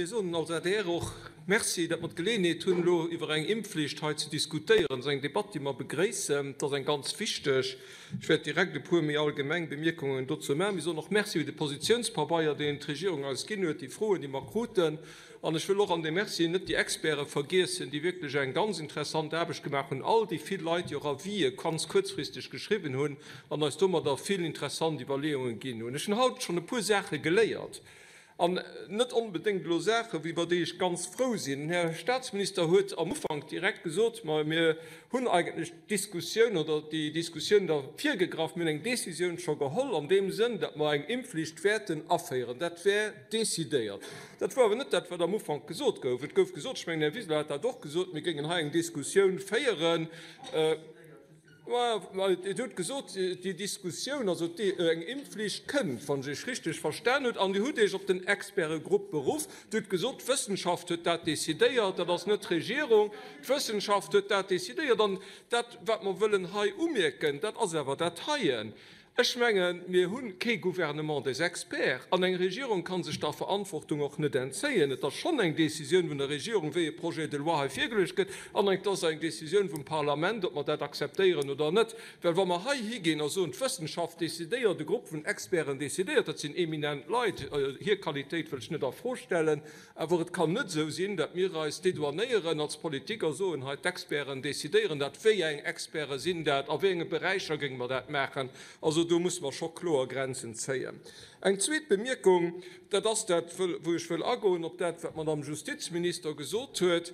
Mir soen als adr och Merci, datt mer d'Geleeënheet hunn, elo iwwer eng Impfflicht hei ze diskutéieren. Dat ass eng Debatt, déi mer begréissen. Dat ass eng ganz wichteg. Ech wäert direkt e puer méi allgemeng Bemierkungen dozou maachen. Mir soen och Merci fir de Positiounspabeier, deen d'Regierung eis ginn huet, déi Froen, déi mer kruten. An ech wëll och an deem Merci net déi Experte vergiessen, déi wierklech eng ganz interessant Aarbecht gemaach hunn, all déi vill Leit, déi och Avisë ganz kuerzfristeg geschriwwen hunn an eis domadder vill interessant Iwwerleeungen ginn hunn. Ech hunn haut schonn e puer Saache geléiert, an net onbedéngt elo Saachen, iwwer déi ech ganz frou sinn. Den Här Statsminister huet am Ufank direkt gesot, Ma mir hunn eigentlech d'Diskussioun oder déi Diskussioun da virgegraff, mir hunn eng Décisioun scho geholl an deem Sënn, datt mer eng Impfflicht wäerten aféieren. Dat wär decidéiert. Dat wor awer net dat, wat am Ufank gesot gouf. Et gouf gesot, ech mengen, den Här Wiseler hat dat och gesot, mir géingen hei eng Diskussioun féieren. Mä Dir hutt gesot, déi Diskussioun, also eng Impfflicht kënnt, wann ech Iech richteg verstan hutt, an Dir hutt Iech op den Expertegrupp beruff. Dir hutt gesot, d'Wëssenschaft huet dat decidéiert, dat ass net d'Regierung, d'Wëssenschaft huet dat decidéiert. An dat, wat mer wëllen hei umierken, dat ass awer dat heien, Ech mengen, mir hu kee Gouvernement des experts an eng Regierung ka sech der Verantwortung och net entzéien. Et ass schonn eng Décisioun vun der Regierung, wéi e Projet de loi hei virgeluecht gëtt, an et ass eng Décisioun vum Parlament, ob mer dat akzeptéieren oder net. Well wa mer hei higinn a soen, d'Wëssenschaft décidéiert, e Grupp vun Experten décidéiert, dat sinn eminent Leit, hir Qualitéit wëll ech net a Fro stellen, Awer et kann net esou sinn, datt mir eis dédouanéieren als Politik a soen, hei d'Experten decidéieren dat. Wéi eng Experte sinn dat? A wéi enge Beräicher géinge mer dat maachen? Also do musse mer scho kloer Grenzen zéien. Eng zweet Bemierkung, dat ass dat, wou ech wëll agoen op dat, wat d'Madame Justizminister gesot huet.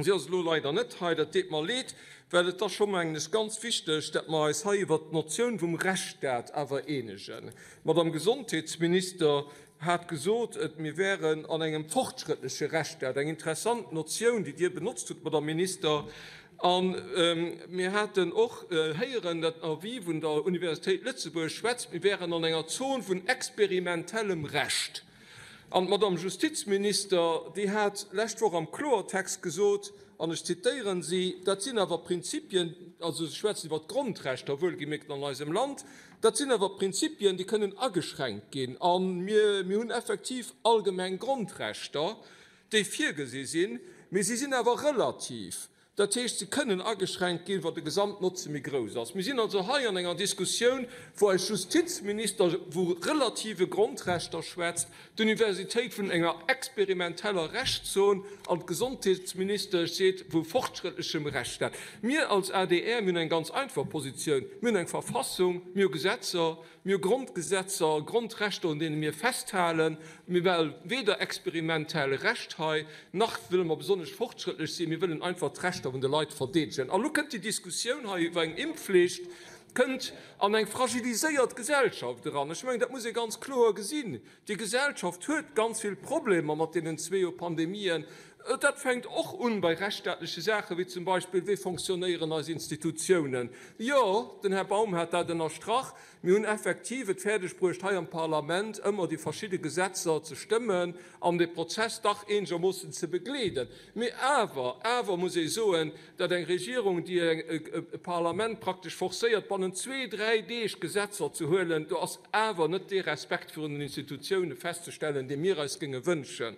Si ass elo leider net hei, dat deet mer leed, well et ass scho, mengen ech, ganz wichteg, datt mer eis hei iwwert d'Notioun vum Rechtsstaat awer eenegen. D'Madame Gesondheetsminister hat gesot, et mir wäeren an engem fortschrëttleche Rechtsstaat, eng interessant Notioun, déi Dir benotzt hutt, Madame Minister. A mir haten och héieren, datt den Avis vun der Universitéit Lëtzebuerg schwätzt, mir wäeren an enger Zon vun experimentellem Recht. An d'Madame Justizminister, déi hat d'lescht Woch am Kloertext gesot, an ech zitéieren si, dat sinn awer Prinzipien, also se schwätzt iwwert d'Grondrechter, wuelgemierkt an eisem Land, dat sinn awer Prinzipien, déi kënnen ageschränkt ginn. A mir, mir hunn effektiv allgemeng Grondrechter, déi virgesi sinn, mee si sinn awer relativ. Dat heescht, se kënnen ageschränkt ginn, wa de Gesamtnotze méi grouss ass. Mir sinn also hei an enger Diskussioun, wou eis Justizminister vu relative Grondrechter schwätzt, d'Universitéit vun enger experimenteller Rechtszon an d'Gesondheetsministesch seet vu fortschrëttlechem Rechtsstaat. Mir als adr, mir hunn eng ganz einfach Positioun, Mir hunn eng Verfassung, mir hu Gesetzer, Mir hu Grondgesetzer, Grondrechter, un deene mir festhalen. Mir welle weder experimentell Recht hei, nach wëlle mer besonnesch fortschrëttlech sinn. Mir wëllen einfach d'Rechter vun de Leit verdeedegen. An elo kënnt déi Diskussioun hei iwwer eng Impfflicht, kënnt an eng fragiliséiert Gesellschaft eran. Ech mengen, dat muss ee ganz kloer gesinn. Déi Gesellschaft huet ganz vill Problemer mat deenen zweeë Pandemien. Dat fänkt och un bei rechtsstaatleche Saachen, wéi zum Beispill, Wéi fonctionnéieren eis Institutiounen? Jo, den Här Baum hat dat ënnerstrach, mir hunn effektiv et fäerdegbruecht, hei am Parlament ëmmer déi verschidde Gesetzer ze stëmmen an de Prozess dach eenegermoossen ze begleeden. Mee awer, awer muss ee soen, datt eng Regierung, déi e Parlament praktesch forcéiert, bannent zwee, dräi Deeg Gesetzer ze huelen, do ass awer net dee Respekt virun den Institutioune festzestellen, dee mir eis géinge wënschen.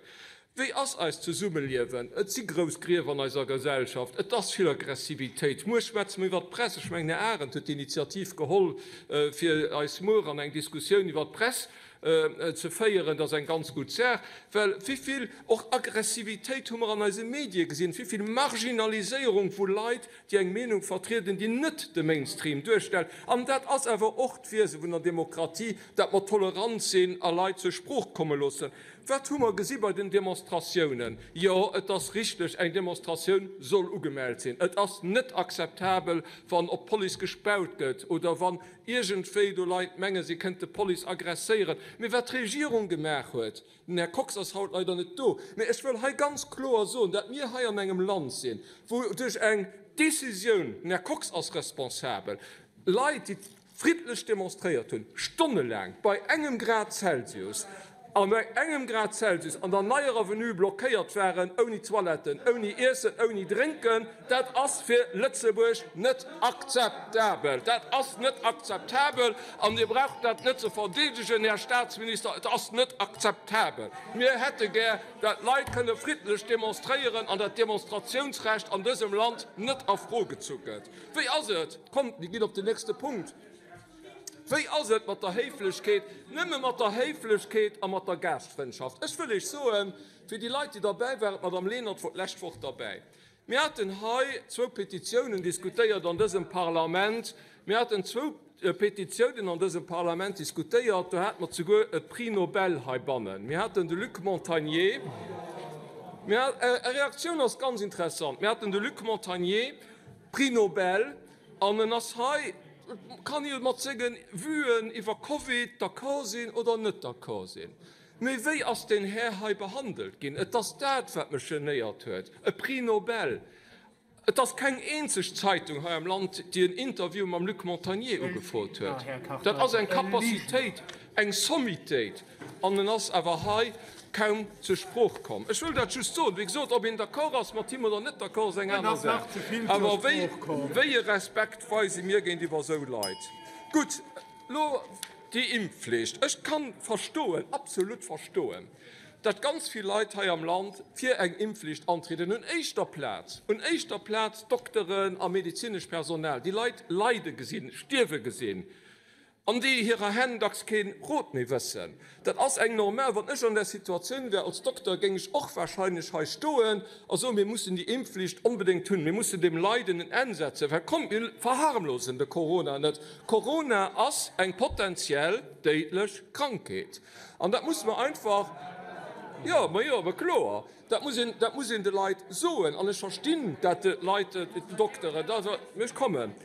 Wéi ass eist Zesummeliewen? Et si grouss Grief an eiser Gesellschaft, et ass vill Aggressivitéit. Muer schwätze mer iwwert d'Press. Ech mengen, Här Arendt huet d'Initiativ geholl, fir eis muer an eng Diskussioun iwwert d'Press ze féieren. Dat ass eng ganz gutt Saach, well wéi vill och Aggressivitéit hu mer an eise Medie gesinn, wéi vill Marginaliséierung vu Leit, déi eng Meenung vertrieden, déi net de Mainstream duerstellt. An dat ass awer och d'Wiese vun der Demokratie, dat mer tolerant sinn a Leit zur Sprooch komme loossen. Wat hu mer gesi bei den Demonstratiounen? Jo, et ass richteg, eng Demonstratioun soll ugemellt sinn. Et ass net akzeptabel, wann op d'Police gespaut gëtt oder wann iergendwéi do Leit mengen, si kënnte Police aggresséieren. Mee wat d'Regierung gemaach huet, den Här Kox ass haut leider net do, mee ech wëll hei ganz kloer soen, dat mir hei an engem Land sinn, wou duerch eng Décisioun, den Här Kox ass responsabel, Leit, déi friddlech demonstréiert hunn, stonnelaang bei engem Grad Celsius. An engem Grad Celsius an der Neier Avenue blockéiert waren, ouni Toiletten, ouni Iessen, ouni Drénken, dat ass fir Lëtzebuerg net akzeptabel. Dat ass net akzeptabel an Dir braucht dat net ze verdeedegen, Här Statsminister, et ass net akzeptabel. Mir hätte gär, dat d'Leit kënne friddlech demonstréieren an dat d'Demonstratiounsrecht an dësem Land net a Fro gezu gëtt. Wéi ass et? Kommt, mir ginn op den nächste Punkt. Wéi ass et mat der Héiflechkeet? Nëmme mat der Héiflechkeet a mat der Gaaschtfrëndschaft. Ech wëll Iech soen, fir déi Leit, déi derbäi waren, d'Madame Lenert wor d'lescht Woch derbäi, mir haten hei zwou Petitiounen diskutéiert an dësem Parlament, mir haten zwou Petitiounen an dësem Parlament diskutéiert, do hate mer souguer e Prix Nobel heibannen, mir haten de Luc Montagnier, mir, Är Reaktioun ass ganz interessant, mir haten de Luc Montagnier, Prix Nobel, An en ass hei, et kann ee mat senge Vuen iwwer Covid d'accord sinn oder net d'accord sinn, mee wéi ass deen Här hei behandelt ginn? Et ass dat, wat mech genéiert huet. E Prix Nobel! Et ass keng eenzeg Zeitung hei am Land, déi en Interview mam Luc Montagnier ugefrot huet. Dat ass eng Capacitéit, eng Sommitéit. An en ass awer hei kaum zur Sprooch komm. Ech wëll dat just soen. Wéi gesot, ob een d'accord ass mat him oder net d'accord, ass eng aner Saach. Awer wéi, wéi e Respekt weise mir géintiwwer esou Leit? Gutt, elo déi Impfflicht. Ech ka verstoen, absolut verstoen, datt ganz vill Leit hei am Land fir eng Impfflicht antrieden. Un éischter Plaz, un éischter Plaz d'Dokteren a medezinesch Personal, déi Leit leide gesinn, stierwe gesinn. An déi hirer Hänn dacks keen Rot méi wëssen. Dat ass eng normal. Wann ech an där Situatioun wär als Dokter, géing ech och wahrscheinlech hei stoen a soen, mir mussen déi Impfflicht onbedéngt hunn, mir mussen deem Leiden en Enn setzen, well kommt, mir verharmlosen de Corona net. Corona ass eng potenziell déidlech Krankheet an dat musse mer einfach, jo, ma jo, ma kloer, dat muss een, dat muss een de Leit soen. An ech verstinn, dat d'Leit, d'Dokteren, ech kommen.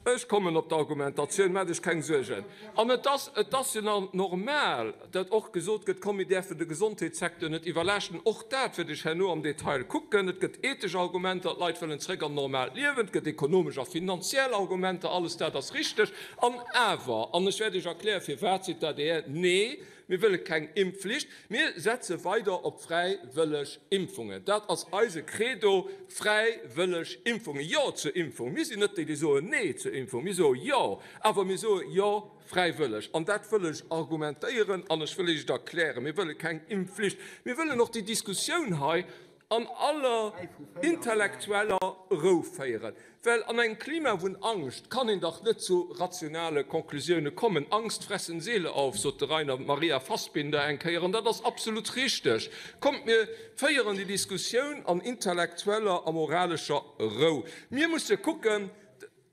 Ech kommen op d'Argumentatioun, maacht Iech keng Suergen. An et ass, et ass jo normal, datt och gesot gëtt, komm mir däerfen de Gesondheetssecteur net iwwerlaaschten. Och dat wäert ech herno am Detail kucken. Et gëtt ethesch Argumenter, d'Leit wëllen zréck an normaalt Liewen. Et gëtt ekonomesch a finanziell Argumenter. Alles dat ass richteg. An awer, an ech wäert Iech erklären, firwat seet d'ADR Nee. Mir wëlle keng Impfflicht, mir setze weider op fräiwëlleg Impfungen. Dat ass eise Credo, fräiwëlleg Impfungen. Jo zur Impfung. Mir sinn net déi, déi soen Nee zur Impfung. Mir soe Jo, awer mir soe Jo fräiwëlleg. An dat wëll ech argumentéieren an ech wëll Iech et erklären. Mir wëlle keng Impfflicht. Mir wëllen och déi Diskussioun hei an aller intellektueller Rou féieren. Well an engem Klima vun Angscht kann een dach net zu rationale Conclusioune kommen. Angst fressen Seele auf, sot de Rainer Maria Fassbinder eng Kéier, an dat ass absolut richteg. Kommt, mir féieren déi Diskussioun an intellektueller a moralescher Rou. Mir musse kucken,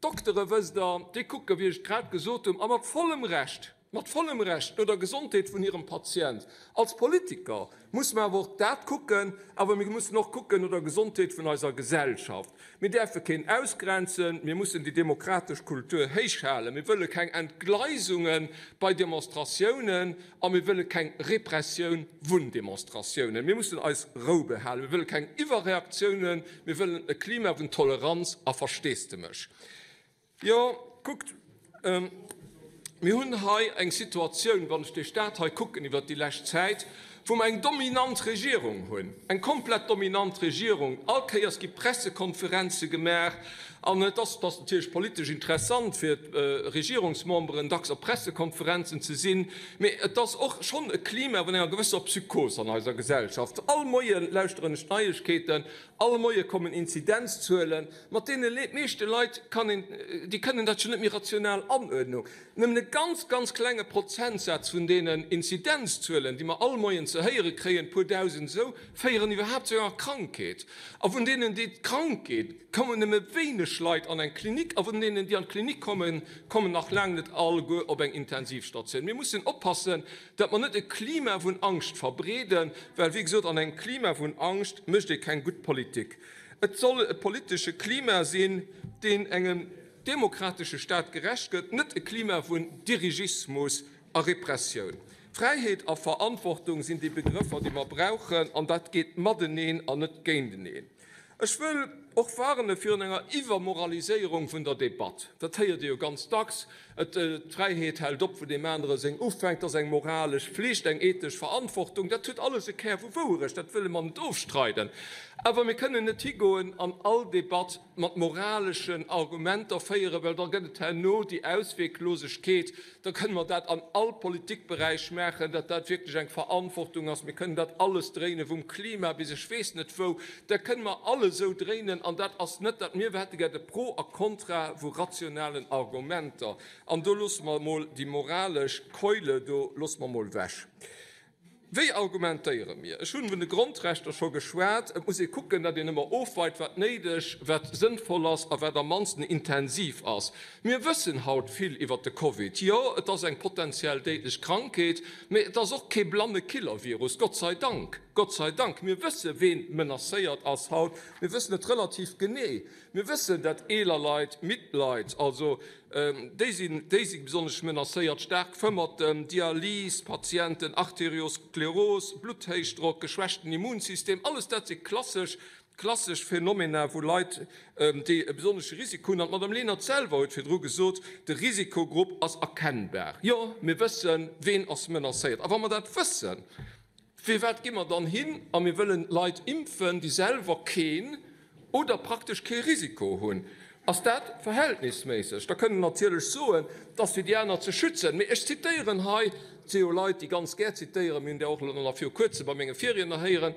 d'Doktere, wësst Der, déi kucken, wéi ech et grad gesot hunn, a mat vollem Recht, Mat vollem Recht no der Gesondheet vun hirem Patient. Als Politiker musse mer awer och dat kucken, awer mir mussen och kucken no der Gesondheet vun eiser Gesellschaft. Mir däerfe keen ausgrenzen, mir mussen déi demokratesch Kultur héichhalen. Mir wëlle keng Entgleisunge bei Demonstratiounen a mir wëlle keng Repressioun vun Demonstratiounen. Mir mussen eis Rou behalen. Mir wëlle keng Iwwerreaktiounen, mir wëllen e Klima vun Toleranz a Versteesdemech. Jo, kuckt, mir hunn hei eng Situatioun, wann ech dee Stat hei kucken iwwert déi lescht Zäit, wou mer eng dominant Regierung hunn, eng komplett dominant Regierung. All Kéiers gi Pressekonferenze gemaach an et ass, et ass natierlech politesch interessant fir d'Regierungsmemberen dacks op Pressekonferenzen ze sinn, mee et ass och schonn e Klima vun enger gewësser Psychos an eiser Gesellschaft. All Moie lauschteren ech d'Neiegkeeten, all Moie kommen Inzidenzzuelen, Mat deene meeschte Leit kann een, déi kënnen dat jo net méi rational anuerdnen. Nëmmen e ganz, ganz klenge Prozentsaz vun deenen Inzidenzzuelen, déi mer all Moien ze héiere kréien, e puer dausend esou, féieren iwwerhaapt zu enger Krankheet. A vun deenen, déi krank ginn, kommen nëmme wéineg Leit an eng Klinik. A vun deenen, déi an d'Klinik kommen, kommen nach laang net alleguer op eng Intensivstatioun. Mir mussen oppassen, datt mer net e Klima vun Angscht verbreeden, well, wéi gesot, an engem Klima vun Angscht mécht ee keng gutt Politik. Et soll e politesche Klima sinn, deen engem demokratesche Staat gerecht gëtt, net e Klima vun Dirigismus a Repressioun. Fräiheet a Verantwortung sinn déi Begrëffer, déi mer brauchen, an dat geet mateneen an net géinteneen. Ech wëll. och warne virun enger Iwwermoraliséierung vun der Debatt. Dat héiert ee jo ganz dacks, Et, d'Fräiheet hält op, wou deem anere seng ufänkt. Dat ass eng moralesch Flicht, eng ethesch Verantwortung. Dat huet alles e Kär vu Wouerecht, dat wëlle mer net ofstreiden. Awer mir kënnen net higoen an all Debatt mat moraleschen Argumenter féieren, well da gëtt et herno déi Ausweglosegkeet. Da kënne mer dat an all Politikberäich maachen, datt dat wierklech eng Verantwortung ass. Mir kënnen dat alles dréinen, vum Klima bis ech weess net wou. Dat kënne mer alles esou dréinen an dat ass net dat. Mir hätte gär de Pro a Contra vu rationalen Argumenter. An do loosse mer emol déi moralesch Keule do loosse mer emol ewech. Wéi argumentéiere mir? Ech hunn vun de Grondrechter scho geschwat. Et muss ee kucken, datt een ëmmer ofweit, wat néideg, wat sënnvoll ass a wat am mannsten intensiv ass. Mir wëssen haut vill iwwert de Covid. Jo, et ass eng potenziell déidlech Krankheet, mee et ass och kee blanne Killervirus, Gott sei Dank, Gott sei Dank. Mir wësse ween menacéiert ass haut. Mir wëssen et relativ genee. Mir wëssen, datt eeler Leit, midd Leit, also déi sinn, déi si besonnesch menacéiert, staark Fëmmerten, Dialysepatienten, Arterioskleros, Blutthéichdrock, geschwächten Immunsystem, alles dat si klassesch, klassesch Phänomena wou Leit, déi e besonnesche Risiko hunn. An d'Madame Lenert selwer huet virdru gesot, de Risikogrupp ass erkennbar. Jo, mir wëssen, ween ass menacéiert. A wa mer dat wëssen, Firwat gi mer dann hin a mir wëllen Leit impfen, déi selwer keen oder praktesch kee Risiko hunn? Ass dat verhältnisméisseg? Da kënnt en natierlech soen, et ass fir déi aner ze schützen. Mee ech zitéieren hei, et si jo Leit, déi ganz gär zitéieren, mir hunn där och elo nach viru Kuerzem bei menge Virriedner héieren,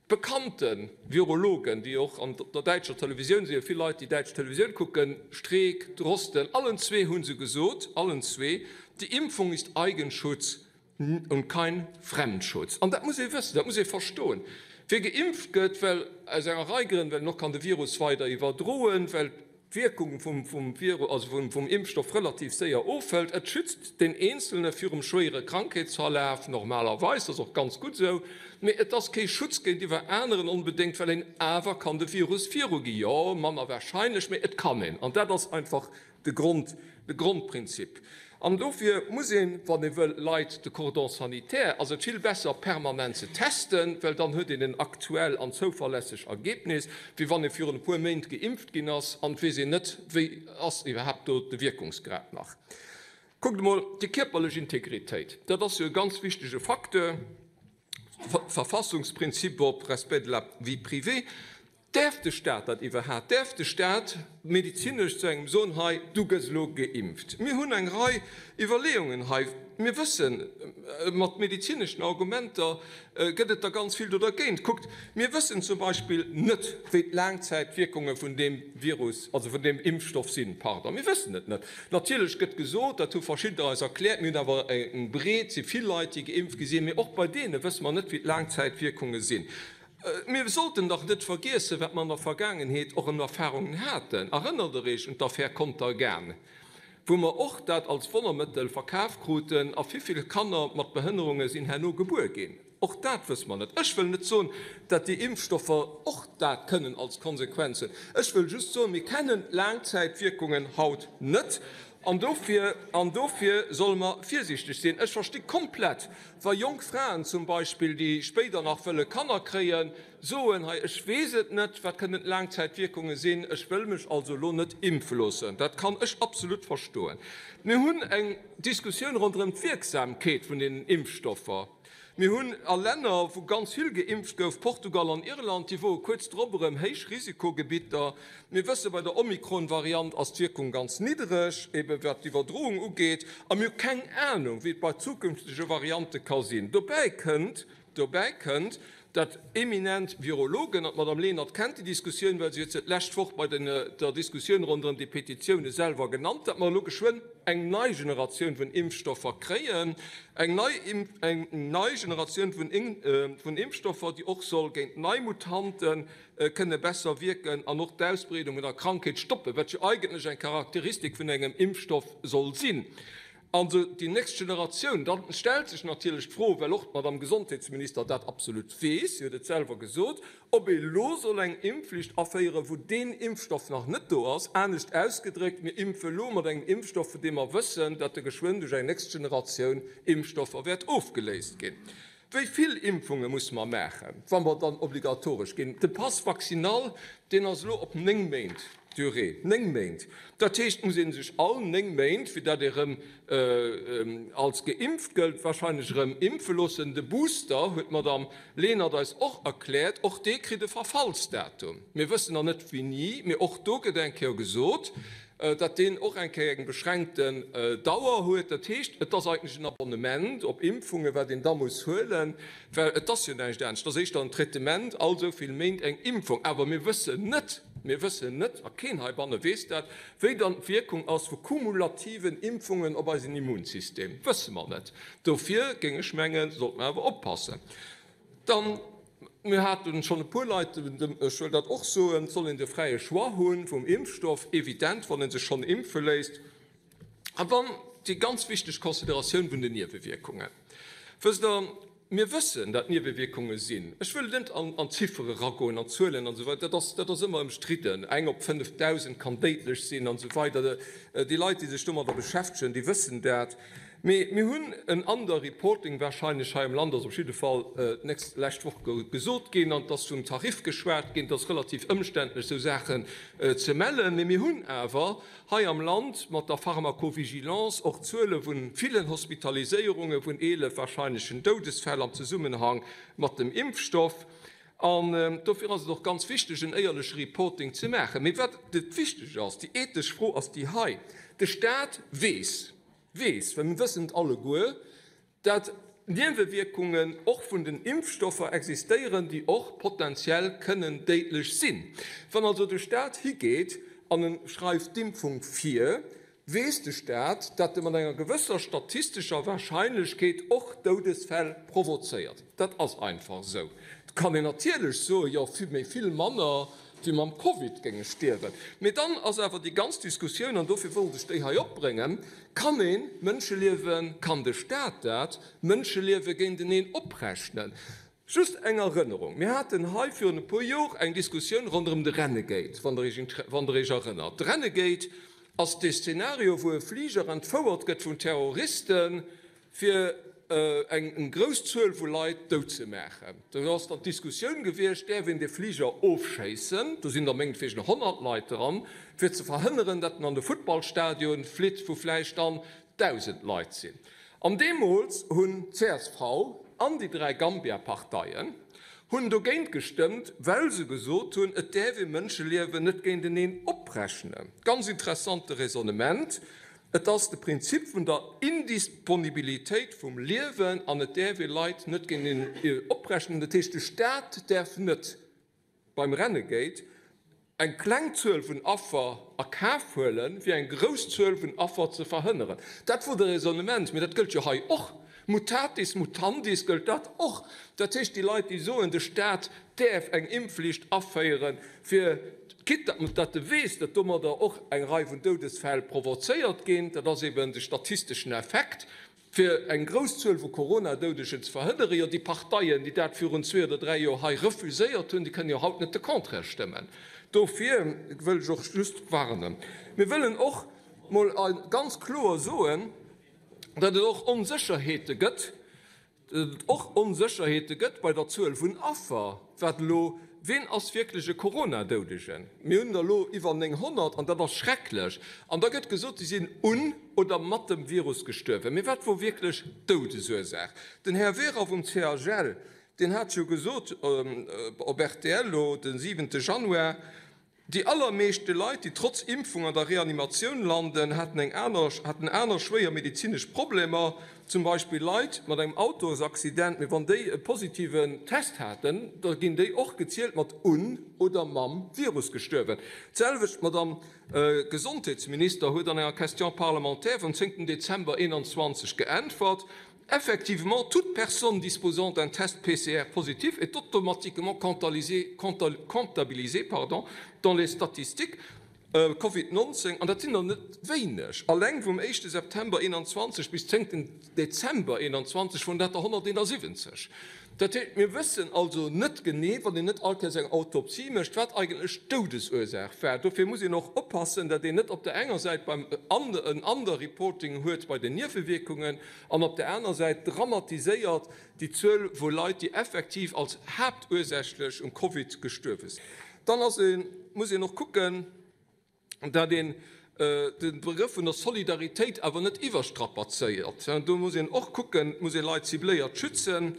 Bekannte Virologen, déi och an der däitscher Televisioun, si jo vill Leit, déi däitsch Televisioun kucken, Streeck, Drosten, allen zwee hu se gesot, allen zwee, Die Impfung ist Eigenschutz und kein Fremdschutz. An dat muss ee wëssen, dat muss ee verstoen. Wie geimpft gëtt, well aus enger Rei Grënn, well en och kann de Virus weider iwwerdroen, well d'Wierkung vum Virus, also vum Impfstoff relativ séier ofhëlt. Et schützt deen Eenzelne virum schwéiere Krankheetsverlaf, normalerweis, dat ass och ganz gutt esou, mee et ass kee Schutz géintiwwer aneren onbedéngt, well een awer kann de Virus virugi. Jo, manner warscheinlech, mee et kann een. An dat ass einfach De Grond, de Grondprinzip. An dofir muss een, wann ee wëll Leit de Cordon sanitaire, ass et vill besser permanent ze testen, well dann huet een en aktuell an zouverlässeg Ergebnis, wéi wann ee virun e puer Méint geimpft ginn ass an et weess een net, wéi ass iwwerhaapt do de Wierkungsgrad nach. Kuckt emol, déi kierperlech Integritéit, dat ass jo e ganz wichtege Facteur, Verfassungsprinzip op Respect de la vie privée. Däerf de Staat dat iwwerhaapt? Däerf de Staat medezinesch zu engem soen, hei, du gëss elo geimpft? Mir hunn eng Rei Iwwerleeungen hei. Mir wëssen, mat medezineschen Argumenter gëtt et der ganz vill do dergéint. Kuckt, mir wëssen zum Beispill net, wéi d'Laangzäitwierkunge vun deem Virus, also vun deem Impfstoff sinn. Pardon, mir wëssen et net. Natierlech gëtt gesot, dat hu verschiddener eis erkläert, mir hunn awer eng breet, si vill Leit, déi geimpft gi sinn, mee och bei deene wësse mer net, wéi d'Laangzäitwierkunge sinn. Mir sollten dach net vergiessen, wat mer an der Vergaangenheet och un Erfahrungen haten. Erënnert Der Iech un d'Affär Contergan, wou mer och dat als Wonnermëttel verkaf kruten a vivill Kanner mat Behënnerunge sinn herno gebuer ginn? Och dat wësse mer net. Ech wëll net soen, dat déi Impfstoffer och dat kënnen als Konsequenz hunn. Ech wëll just soen, mir kennen d'Laangzäitwierkungen haut net an dofir, an dofir solle mer virsiichteg sinn. Ech versti komplett, wa jonk Fraen zum Beispill, déi spéider nach wëlle Kanner kréien, soen, hei ech weess et net, wat kënnen d'Laangzäitwierkunge sinn, ech wëll mech also elo net impfe loossen. Dat kann ech absolut verstoen. Mir hunn eng Diskussioun ronderëm d'Wierksamkeet vun deenen Impfstoffer. Mir hunn a Länner, wou ganz vill geimpft gouf, Portugal an Irland, déi woe kuerz drop erëm Héichrisikogebitter. Mir wësse bei der Omikron-Variant ass d'Wierkung ganz niddereg, ebe wat d'Iwwerdroung ugeet, a mir hu keng Anung, wéi et bei zukünftege Variante ka sinn. Dobäi kënnt, dobäi kënnt, datt eminent Virologen, an d'Madame Lenert kennt déi Diskussioun, well si huet se d'lescht Woch bei der Diskussioun ronderëm déi Petitioune selwer genannt, datt mer elo geschwënn eng nei Generatioun vun Impfstoffer kréien, eng nei, eng nei Generatioun vun Impfstoffer, déi och soll géint nei Mutante kënne besser wierken an och d'Ausbreedung vun der Krankheet stoppen, wat jo eigentlech eng Charakteristik vun engem Impfstoff soll sinn. Also déi nächst Generatioun. Da stellt sech natierlech d'Fro, well och d'Madame Gesondheetsminister dat absolut weess, si huet et selwer gesot, ob ee lo soll eng Impfflicht aféieren, wou deen Impfstoff nach net do ass. Anescht ausgedréckt, Mir impfe lo mat engem Impfstoff, vun deem mer wëssen, datt e geschwënn duerch eng nächst Generatioun Impfstoffer wäert ofgeléist ginn. Wéi vill Impfunge musse mer maachen, wa mer dann obligatoresch ginn? De Pass vaccinal, deen ass elo op 9 Méint Durée, 9 Méint. Dat heescht, et muss ee sech all 9 Méint, fir datt ee erëm als geimpft gëllt, wahrscheinlech erëm impfe loossen. De Booster, huet d'Madamm Lenert eis och erkläert, och dee kritt e Verfallsdatum. Mir wëssen nach net wéini, mee och do gëtt eng Kéier gesot, datt deen och eng Kéier eng beschränkten Dauer huet. Dat heescht, et ass eigentlech en Abonnement op Impfungen, wat een da muss huelen, well et ass jo näischt anescht, et ass éischter en Traitement, all esou vill Méint eng Impfung. Awer mir wëssen net, mir wëssen net, a keen heibanne weess dat, wéi dann d'Wierkung ass vu kumulativen Impfungen op eisen Immunsystem. Wësse mer net. Dofir géing ech mengen, sollte mer awer oppassen. Dann, mir hate schonn e puer Leit, ech wëll dat och soen, et soll een de fräie Choix hu vum Impfstoff, evident, wann ee sech schonn impfe léisst. An dann déi ganz wichteg Consideratioun vun den Niewewierkungen. Wësst Der, mir wëssen, dat Niewewierkunge sinn. Ech wëll net an Ziffere eragoen, an Zuelen an esou weider, dat ass, dat ass ëmmer ëmstridden. Eng op 5.000 kann déidlech sinn an esou weider. Déi Leit, déi sech domadder beschäftegen, déi wëssen dat. Mee mir hunn en Underreporting wahrscheinlech hei am Land, ass op jidde Fall d'nächst lescht Woch gesot ginn, an et ass vum Tarif geschwat ginn. Et ass relativ ëmständlech, esou Saachen ze mellen. Mee mir hunn awer hei am Land mat der Pharmacovigilance och Zuele vu villen Hospitaliséierungen, vun 11 wahrscheinlechen Doudesfäll am Zesummenhang mat dem Impfstoff. An dofir ass et och ganz wichteg, en éierleche Reporting ze maachen. Mee wat et wichteg ass, déi ethesch Fro ass déi hei, De Stat weess, weess, well mir wëssen et alleguer, dat Niewewierkungen och vun den Impfstoffer existéieren, déi och potenziell kënnen déidlech sinn. Wann also de Stat higeet an e schreift d'Impfung vir, weess de Stat, dat e mat enger gewësser statistescher Wahrscheinlechkeet och Doudesfäll provozéiert. Dat ass einfach esou. Et kann een natierlech soen, jo, méi vill manner wéi mam Covid géinge stierwen. Mee dann ass awer déi ganz Diskussioun, an dofir wollt ech déi hei opbréngen, Kann ee Mënscheliewen, kann de Staat dat, Mënscheliewe géinteneen oprechnen? Just eng Erënnerung, Mir haten hei virun e puer Jor eng Diskussioun ronderëm de Renegade, wann Der Iech erënnert. De Renegade ass dee Szenario, wou e Fliger entfouert gëtt vun Terroristen, fir eng grouss Zuel vu Leit dout ze maachen. Do ass dann d'Diskussioun gewiescht, Däerf een dee Fliger ofschéissen? Do sinn der mengetwegen 100 Leit dran, fir ze verhënneren, datt en an de Futtballstadion flitt, wou vläicht dann 1.000 Leit sinn. An deemools hunn d'CSV an déi 3 Gambia-Parteien hunn dogéint gestëmmt, well se gesot hunn, et däerf ee Mënscheliewen net géinteneen oprechnen. Ganz interessante Raisonnement. Et ass de Prinzip vun der Indisponibilitéit vum Liewen an et däerf ee Leit net géinteneen oprechnen. Dat heescht, de Staat däerf net beim Renegade eng kleng Zuel vun Affer a Kaf huelen, fir eng grouss Zuel vun Affer ze verhënneren. Dat wor de Raisonnement, mee dat gëllt jo hei och. Mutatis mutandis gëllt dat och. Dat heescht, déi Leit, déi soen, de Staat däerf eng Impfflicht aféieren, fir, quitte datt e weess, datt domadder och eng Rei vun Doudesfäll provozéiert ginn, dat ass eben de statisteschen Effekt, fir eng grouss Zuel vu Corona-Doudegen ze verhënneren, jo déi Parteien, déi dat virun zwee oder dräi Joer hei refuséiert hunn, déi kënnen jo haut net de Contraire stëmmen. Dofir wëll ech och just warnen. Mir wëllen och mol ganz kloer soen, datt et och Onsécherheete gëtt, datt et och Onsécherheete gëtt bei der Zuel vun Affer, wat elo, wien ass wierklech e Corona-Doudegen? Mir hunn der elo iwwer 900 an dat ass schrecklech. An da gëtt gesot, déi sinn un oder mat dem Virus gestuerwen. Mee wat wor wierklech d'Doudesursaach? Den Här Wehrer vum CHL, deen hat jo gesot op rtl elo de siwente Januar, Déi allermeeschte Leit, déi trotz Impfung an der Reanimatioun landen, haten eng aner haten aner schwéier medezinesch Problemer, zum Beispill Leit mat engem Autosaccident. Mee wann déi e positiven Test haten, da ginn déi och gezielt mat un oder mam Virus gestuerwen. D'selwecht d'Madamm Gesondheetsminister huet an enger Question parlementaire vum 10 Dezember 21 geäntwert, Effectivement, toute personne disposant d'un test PCR positif est automatiquement comptabilisée pardon, dans les statistiques. Covid 19, an dat sinn der net wéineg, alleng vum éischte September 21 bis zéngten Dezember 21 woren dat der 171. Dat heescht, mir wëssen also net genee, wann een net all Kéiers eng Autopsie mécht, wat eigentlech d'Doudesursaach war. Dofir muss een och oppassen, datt een net op der enger Säit beim en Underreporting huet bei den Niewewierkungen an op der aner Säit dramatiséiert déi Zuel vu Leit, déi effektiv als haaptursächlech um Covid gestuerwe sinn. Dann ass ee, muss een och kucken, dat een de Begrëff vun der Solidaritéit awer net iwwerstrapazéiert. Do muss een och kucken, et muss ee Leit cibléiert schützen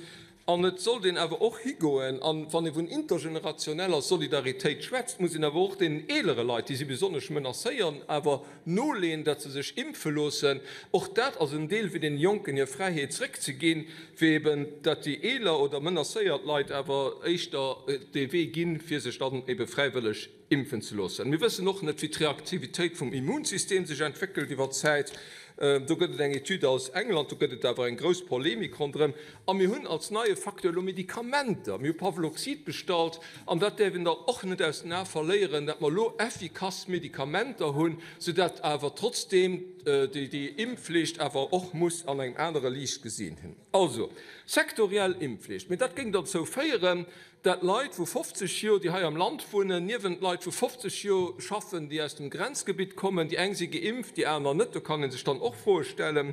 an et sollt een awer och higoen, an wann ee vun intergenerationeller Solidaritéit schwätzt, muss een awer och deenen eelere Leit, déi si besonnesch menacéieren, awer noleeën, datt se sech impfe loossen. Och dat ass en Deel, fir deene Jonken hir Fräiheet zréckzeginn, fir eben datt déi eeler oder menacéiert Leit awer éischter dee Wee ginn, fir sech dann ebe fräiwëlleg impfen ze loossen. Mir wëssen och net, wéi d'Reaktivitéit vum Immunsystem sech entwéckelt iwwer d'Zäit. Do gëtt et eng Etüd aus England, do gëtt et awer eng grouss Polemik ronderëm. A mir hunn als neie Facteur elo Medikamenter. Mir hu Pavloxid bestallt an dat däerf een dann och net aus den Ae verléieren, dat mer elo effikass Medikamenter hunn, soudatt awer trotzdeem déi Impfflicht awer och muss an engem anere Liicht gesinn. Also, sektoriell Impfflicht, mee dat géing derzou féieren, dat Leit vu 50 Joer, déi hei am Land wunnen, niewent Leit vu 50 Joer schaffen, déi aus dem Grenzgebitt kommen. Déi eng si geimpft, déi aner net. Do kann ee sech dann och Froe stellen.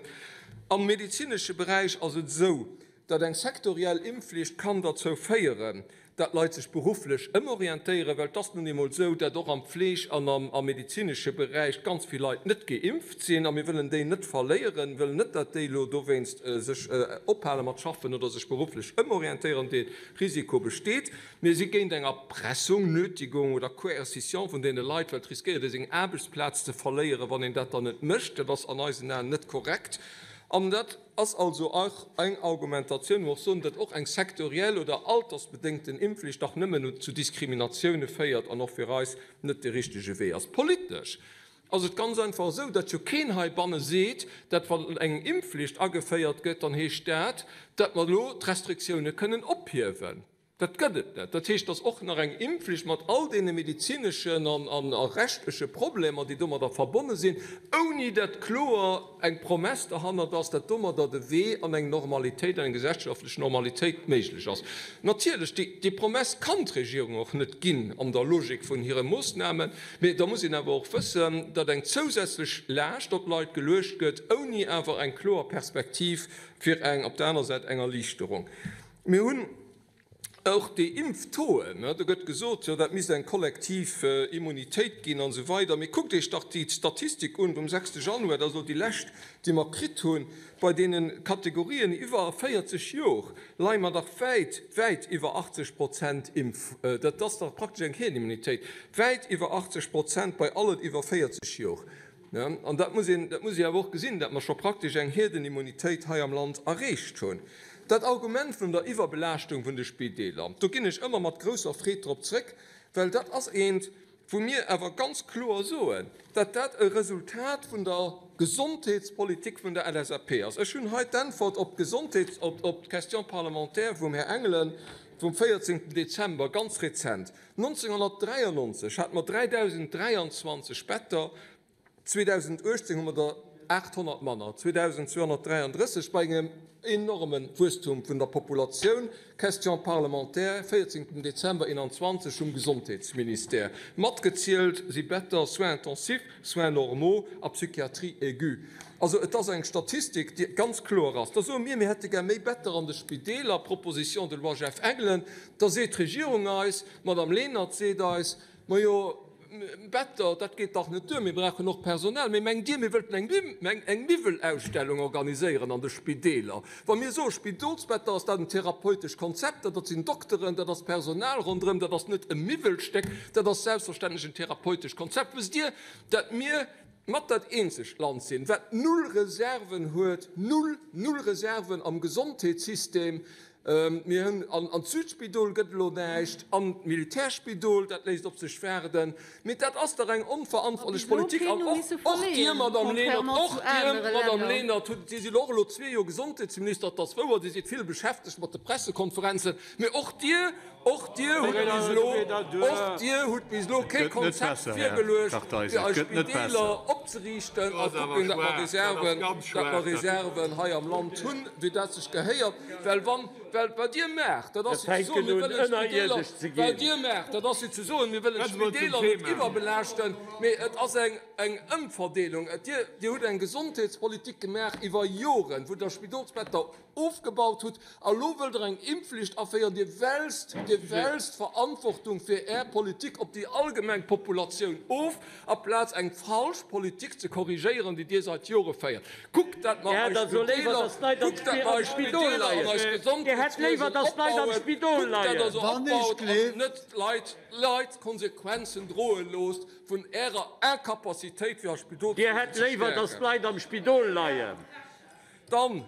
Am medezinesche Beräich ass et esou, dat eng sektoriell Impfflicht kann derzou féieren, dat Leit sech berufflech ëmorientéieren, well et ass nun eemol esou, dat och am Pfleg an am medezinesche Beräich ganz vill Leit net geimpft sinn. A mir wëllen déi net verléieren, wëllen net, dat déi elo dowéinst sech ophale mat schaffen oder sech berufflech ëmorientéieren. Dee Risiko besteet. Mir si géint eng Erpressung, Nötigung oder Coercition vun deene Leit, well et riskéiert ee seng Aarbechtsplaz ze verléieren, wann een dat dann net mécht. Dat ass an eisen Aen net korrekt. An dat ass also och eng Argumentatioun, wou mer och soen, datt och eng sektoriell oder altersbedéngten Impfflicht dach nëmmen zu Diskriminatioune féiert an och fir eis net de richtege Wee ass. Politesch ass et ganz einfach esou, datt jo keen heibanne seet, datt wann eng Impfflicht ageféiert gëtt, dann heescht dat, datt mer elo d'Restriktioune kënnen ophiewen. Dat gëtt et net. Dat heescht, datt och nach eng Impfflicht mat all deene medezineschen a rechtleche Problemer, déi domadder verbonne sinn, ouni datt kloer eng Promess derhannert ass, datt domadder de Wee an eng Normalitéit, an eng gesellschaftlech Normalitéit méiglech ass. Natierlech, déi Promess kann d'Regierung och net ginn an der Logik vun hire Moossnamen. Mee da muss een awer och wëssen, datt eng zousätzlech Laascht op d'Leit geluecht gëtt, ouni awer eng kloer Perspektiv fir eng, op der aner Säit, eng Erliichterung. Mir hunn och déi Impftoen, do gëtt gesot, jo dat misst eng kollektiv Immunitéit ginn an esou weider. Mee kuckt Iech dach déi Statistik un vum sechste Januar, dat ass elo déi lescht, déi mer kritt hunn, bei deene Kategorien iwwer 40 Jor leie mer dach wäit, wäit iwwer 80 Prozent Impf, dat ass dach praktesch eng Hierdenimmunitéit, wäit iwwer 80 Prozent bei allen iwwer 40 Jor. An dat muss een, dat muss ee awer och gesinn, datt mer scho praktesch eng Hierdenimmunitéit hei am Land erreecht hunn. Dat Argument vun der Iwwerbelaaschtung vun de Spideeler, do ginn ech ëmmer mat grousser Freed drop zréck, well dat ass eent, wou mir awer ganz kloer soen, datt dat e Resultat vun der Gesondheetspolitik vun der LSAP ass. Ech hunn hei d'Äntwert op d'Gesondheets-, op d'Question parlementaire vum Här Engelen vum 14. Dezember, ganz rezent. 1993 hate mer 3.023 Better, 2018 hu mer der 800 manner, 2.233, bei engem enorme Wuesstum vun der Populatioun. Question parlementaire, 14 Dezember 21 vum Gesondheetsministère. Matgezielt si Better, Soins intensifs, Soins normaux a Psychiatrie aiguë. Also et ass eng Statistik, déi ganz kloer ass. Da soe mir, mir hätte gär méi Better an de Spideeler, Proposition de loi Jeff Engelen. Da seet d'Regierung eis, d'Madame Lenert seet eis, Majo, Better, dat geet dach net duer, mir brauchen och Personal. Mee mengt Dir, mir wëllten eng Miwwelausstellung organiséieren an de Spideeler? Wa mir soe Spidolsbetter, ass dat en therapeutescht Konzept, dat sinn Dokteren, dat ass Personal ronderëm, dat ass net e Miwwelstéck, dat ass selbstverständlech en therapeutescht Konzept. Wësst Dir, dat mir mat dat eenzegt Land sinn, wat null Reserven huet, null, null Reserven am Gesondheetssystem? Mir hunn, an d'Südspidol gëtt elo näischt, an d'Militärspidol, dat léisst op sech waarden. Mee dat ass dach eng onverantwortlech Politik. An och Dir, Madamm Lenert, och Dir, Madamm Lenert, hutt, Dir sidd och elo zwee Joer Gesondheetsminister, et ass wouer, Dir sidd vill beschäftegt mat de Pressekonferenzen, mee och Dir, och Dir hutt bis elo, och Dir hutt bis elo kee Konzept virgeluecht, fir eis Spideeler opzeriichten a kucken, datt mer Reserven, datt mer Reserven hei am Land hunn, wéi dat sech gehéiert. Well wann, well wat Dir maacht, dat ass jo ze soen, mir wëllen d'Spideeler, wat Dir maacht, dat ass jo ze soen, mir wëllen d'Spideeler net iwwerbelaaschten, mee et ass eng, eng Ëmverdeelung. Dir, Dir hutt eng Gesondheetspolitik gemaach iwwer Joren, wou Der Spidolsbetter ofgebaut hutt, a lo wëllt Der eng Impfflicht aféieren. Dir wälzt, Dir wälzt d'Verantwortung fir Är Politik op déi allgemeng Populatioun of, aplaz eng falsch Politik ze korrigéieren, déi Dir seit Jore féiert. Kuckt, dat mer eis Spideeler, kuckt, dat mer eis Spideeler an eist Gesondheetswiesen opbauen, kuckt, dat Der se opbaut an net d'Leit, d'Leit d'Konsequenzen droe loosst vun Ärer Incapacitéit, fir eist Spidolswiesen ze stäerken. Dann,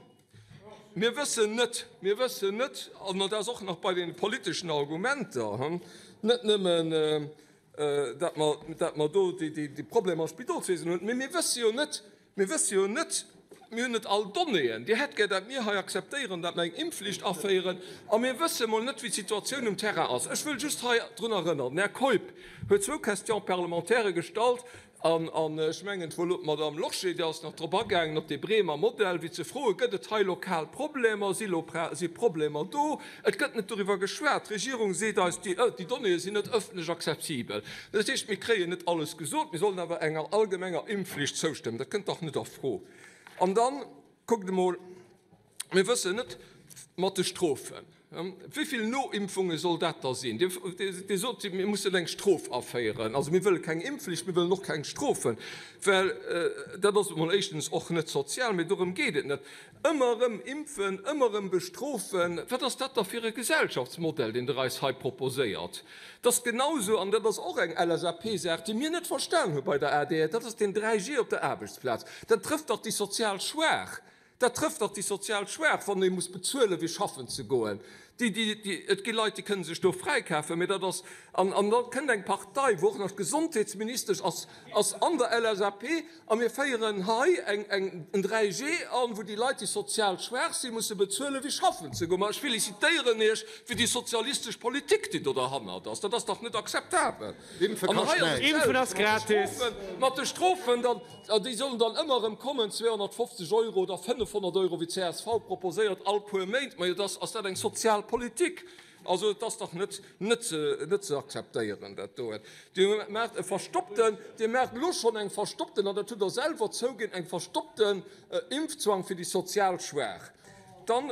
mir wëssen net, mir wëssen net, an dat ass och nach bei deene politeschen Argumenter, net nëmmen, dat mer, dat mer do déi Problemer am Spidolswiesen hunn, mee mir wësse jo net, mir wësse jo net, mir hunn net all Donnéeën. Dir hätt gär, dat mir hei akzeptéieren, dat mer eng Impfflicht aféieren, a mir wësse mol net, wéi d'Situatioun um Terrain ass. Ech wëll just hei drun erënnern, den Här Keup huet zwou Question-parlementaires gestallt, An ech mengen, et wor elo d'Madame Lorsché, déi ass nach drop agaangen, op dee Bremer Modell, wéi ze froen, Gëtt et hei lokal Problemer? Si lo si Problemer do? Et gëtt net doriwwer geschwat. D'Regierung seet eis, déi Donnéeë sinn net ëffentlech accessibel. Dat heescht, mir kréien net alles gesot, mir sollen awer enger allgemenger Impfflicht zoustëmmen. Dat kënnt dach net a Fro. An dann, kuckt emol, Mir wëssen net mat de Strofen, wéi vill Noimpfunge soll dat da sinn. Dir sot, mir mussen eng Strof aféieren. Also mir wëlle keng Impfflicht, mir wëllen och keng Strofen, well dat ass emol éischtens och net sozial, mee dorëm geet et net. Ëmmer erëm impfen, ëmmer erëm bestrofen, wat ass dat da fir e Gesellschaftsmodell, deen Der eis hei proposéiert? Dat ass genausou, an dat ass och eng LSAP-Saach, déi mir net verstan hu bei der adr, dat ass deen 3G op der Aarbechtsplaz. Dat trëfft dach déi sozial Schwaach. Dat trëfft dach déi sozial Schwaach, wann ee muss bezuelen, fir schaffen ze goen. Déi, déi, déi, et gi Leit, déi kënne sech do fräikafen, mee dat ass, an, an da kënnt eng Partei, wou och nach d'Gesondheetsministesch ass, ass an der LSAP, a mir féieren hei eng, eng, en 3G an, wou déi Leit, déi sozial schwaach sinn, musse bezuelen, fir schaffen ze goen. Ma ech felicitéieren Iech fir déi sozialistesch Politik, déi do derhannert ass. Dat ass dach net akzeptabel. An hei ass et d'selwecht mat de Strofen, mat de Strofen dann. An déi sollen dann ëmmer erëm kommen, 250 Euro oder 500 Euro, wéi d'CSV proposéiert, all puer Méint. Majo, dass, ass dat eng sozial Politik? Also, et ass dach net, net ze, net ze akzeptéieren, dat doen. Dir maacht e verstoppten, Dir maacht elo schonn eng verstoppten, an dat hutt Der selwer zouginn, eng verstoppten Impfzwang fir déi sozial Schwaach. Dann,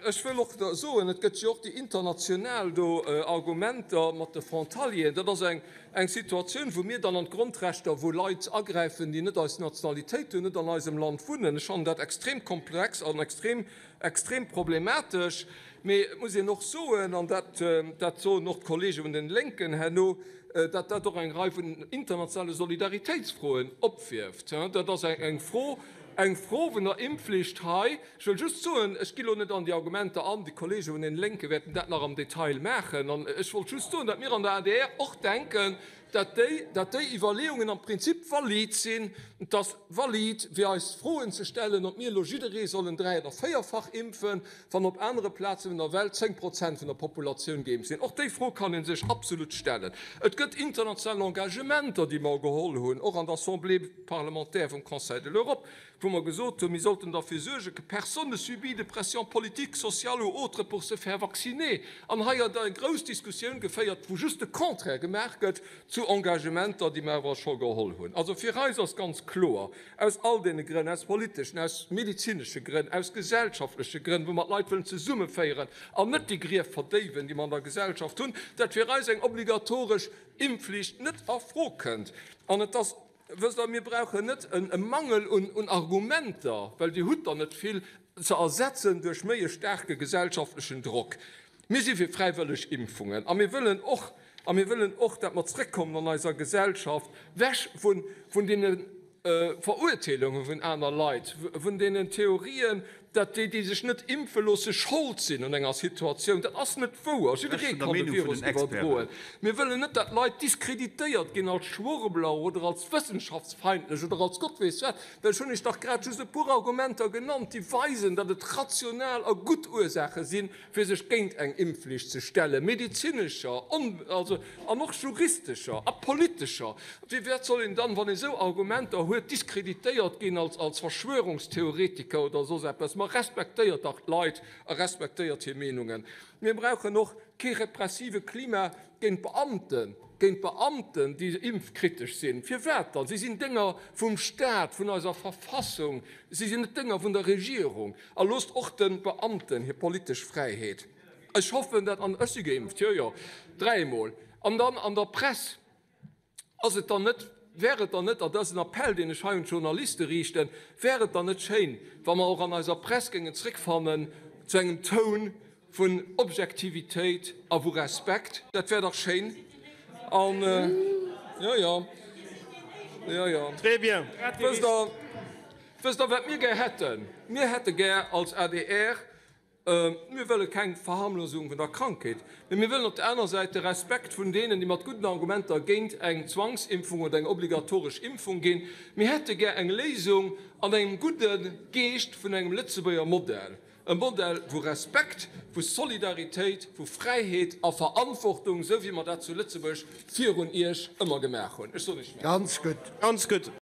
ech wëll och soen, et gëtt jo och déi international do Argumenter mat de Frontalieren. Dat ass eng, eng Situatioun, wou mir dann an d'Grondrechter vu Leit agräifen, déi net eis Nationalitéit hunn, net an eisem Land wunnen. Ech fannen dat extrem komplex an extrem, extrem problematesch. Mee et muss een och soen, an dat, dat soen och d'Kollege vun den Lénken herno, datt dat och eng Rei vun internationale Solidaritéitsfroen opwierft. Dat ass eng Fro, eng Fro vun der Impfflicht hei. Ech wëll just soen, ech ginn elo net an déi Argumenter an, déi Kollege vun den Lénke wäerten dat nach am Detail maachen, an ech wollt just soen, datt mir an der adr och denken, datt déi, datt déi Iwwerleeungen am Prinzip valid sinn. Et ass valid, fir eis Froen ze stellen, ob mir elo jidderee sollen dräi oder véierfach impfen, wann op anere Plaze vun der Welt 10 Prozent vun der Populatioun geimpft sinn. Och déi Fro kann ee sech absolut stellen. Et gëtt international Engagementer, déi mer geholl hunn, och an der Assemblée parlementaire vum Conseil de l'Europe, wou mer gesot hunn, mir sollten derfir suergen, que personne ne subit de pression politique, sociale ou autre pour se faire vacciner. An hei gëtt eng grouss Diskussioun geféiert, wou just de Contraire gemaach gëtt zu Engagementer, déi mer awer scho geholl hunn. Also fir eis ass ganz kloer, aus all deene Grënn, aus politeschen, aus medezinesche Grënn, aus gesellschaftleche Grënn, wou mer d'Leit wëllen zesummeféieren an net déi Grief verdéiwen, déi mer an der Gesellschaft hunn, dat fir eis eng obligatoresch Impfflicht net a Fro kënnt. An et ass Wësst Der, mir brauchen net e Mangel un Argumenter, well Dir hutt der net vill, ze ersetzen duerch méi e staarke gesellschaftlechen Drock. Mir si fir fräiwëlleg Impfungen a mir wëllen och, a mir wëllen och, dat mer zréckkommen an eiser Gesellschaft, wech vun deene Verurteelunge vun aner Leit, vun deenen Theorien. dat déi, déi sech net impfe loosse, Schold sinn un enger Situatioun. Dat ass net wouer. Ech Jidderee vun der kann de Meenung vun Virus den Experten. iwwerdroen. Mir wëllen net, dat Leit diskreditéiert ginn als Schwurbler oder als wëssenschaftsfeindlech oder als Gott weess wat. Well ech hunn Iech dach grad just e puer Argumenter genannt, déi weisen, datt et rational a gutt Ursaache sinn, fir sech géint eng Impfflicht ze stellen, medezinescher also an och juristescher a politescher. Wéi wat soll een dann, wann ee sou Argumenter huet, diskreditéiert ginn als als Verschwörungstheoretiker oder soss eppes? Ma respektéiert dach d'Leit a respektéiert hir Meenungen. Mir brauchen och kee repressive Klima géint Beamten, géint Beamten, déi impfkritesch sinn. Firwat dann? Si sinn Dénger vum Staat, vun eiser Verfassung, si sinn net Dénger vun der Regierung. A loosst och de Beamten hir politesch Fräiheet. Ech hoffen dat, an ech si geimpft, jo, jo, dräimol. An dann an der Press ass et dann net, wär et dann net, an dat ass en Appell, deen ech hei un d'Journaliste riichten, wär et dann net schéin, wa mer och an eiser Press géingen zréckfannen zu engem Toun vun Objektivitéit a vu Respekt? Dat wär dach schéin. An, jo, jo, jo, jo. Très bien. Wësst Der, Wësst Der, wat mir gär hätten? Mir hätte gär als adr, mir wëlle keng Verharmlosung vun der Krankheet, mee mir wëllen op der aner Säit de Respekt vun deenen, déi mat gudden Argumenter géint eng Zwangsimpfung oder eng obligatoresch Impfung ginn. Mir hätte gär eng Léisung an engem gudde Geescht vun engem Lëtzebuerger Modell, e Modell vu Respekt, vu Solidaritéit, vu Fräiheet a Verantwortung, esou wéi mer dat zu Lëtzebuerg virun Iech ëmmer gemaach hunn. Ech soen Iech Merci. Ganz gutt. Ganz gutt.